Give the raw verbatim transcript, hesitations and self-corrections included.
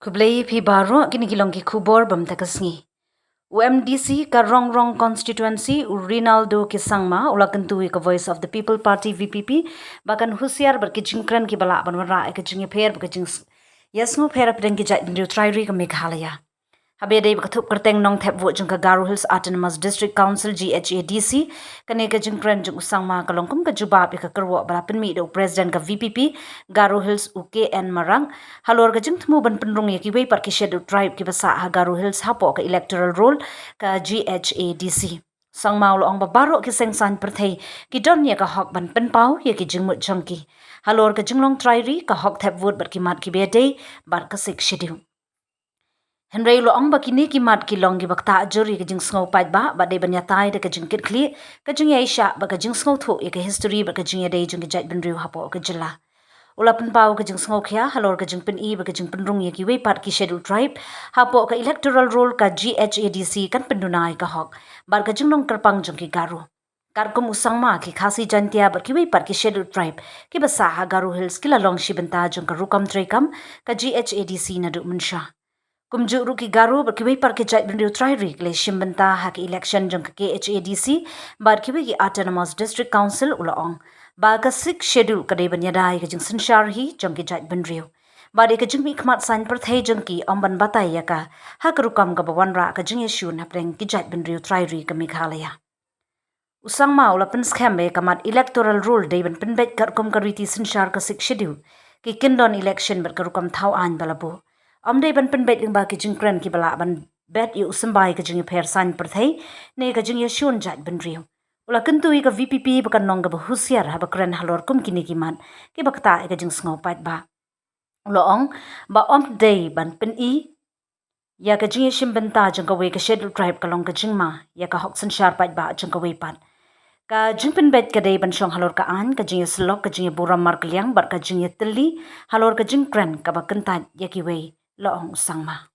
Khublei phi baroh, kine ki long ki khubor bam ta ka sngi. U MDC ka Rongrong Constituency, u Rinaldo K Sangma, u la kyntu ïa ka Voice of the People Party, VPP, ba kan husiar bad ki jingkren kiba lah ban wanrah ïa ka jingïapher bad ka jing ïasngewpher hapdeng ki jaitbynriew trai ri ka Meghalaya. Haba ïadei bad ka thup kyrteng nongthep vote jong ka Garo Hills Autonomous District Council, GHADC, kane ka jingkren jong u Sangma ka long kum ka jubab ïa ka kyrwoh ba la pynmih da u President ka VPP Garo Hills, u K N Marak, halor ka jingthmu ban pynrung ïa kiwei pat ki Scheduled Tribe kiba sah ha Garo Hills hapoh ka electoral roll ka GHADC. Sangma u la ong ba baroh ki seng saiñ pyrthei ki don ïa ka hok ban pynpaw ïa ki jingmut jong ki halor ka jinglong trai ri, ka hok thep vote bad ki mat kiba ïadei bad ka Sixth Schedule. Hynrei u la ong ba kine ki mat ki long kiba ktah jur ïa ka jingsngew paidbah bad dei ban ïatai da ka jingkitkhlieh, ka jingïaishah bad ka jingsngewthuh ïa ka history bad ka jingïadei jong ki jaitbynriew hapoh ka jylla. U la pynpaw ka jingsngewkhia halor ka jingpyni bad ka jingpynrung ïa kiwei pat ki Scheduled Tribe hapoh ka electoral roll ka GHADC kan pynduna ïa ka hok bad ka jinglong kyrpang jong ki Garo. Katkum u Sangma, ki Khasi Jaintia bad kiwei pat ki Scheduled Tribe kiba sah ha Garo Hills ki la long shi bynta jong ka rukom treikam ka GHADC naduh mynshwa. Kumjuh ruh ki Garo bad kiwei pat ki jaitbynriew trai ri ki la shim bynta ha ki election jong ka KHADC bad kiwei ki Autonomous District Council. U la ong ba ka Sixth Schedule ka dei ban ïada ïa ka jingsynshar hi jong ki jaitbynriew bad ïa ka jingmihkhmat saiñ pyrthei jong ki ym ban batai ïa ka ha ka rukom kaba wanrah ka jingïashun hapdeng ki jaitbynriew trai ri ka Meghalaya. U Sangma u la pynskhem ba ïa ka mat electoral roll dei ban pynbeit katkum ka riti synshar ka Sixth Schedule, ki kyndon election bad ka rukom thaw aiñ ba la buh. Ym dei ban pynbeit lyngba ki jingkren kiba lah ban bet ïa u symbai ka jingïapher saiñ pyrthei ne ka jingïashun jaitbynriew. U la kyntu ïa ka VPP ba kan long kaba husiar haba kren halor kum kine ki mat kiba ktah ïa ka jingsngew paidbah. U la ong ba ym dei ban pyni ïa ka jingïashim bynta jong kawei ka Scheduled Tribe ka long ka jingma ïa ka hok synshar paidbah jong kawei pat. Ka jingpynbeit ka dei ban shong halor ka aiñ, ka jingïasyllok, ka jingïaburom markylliang bad ka jingïatylli halor ka jingkren kaba kyntait ïa kiwei, la ong u Sangma.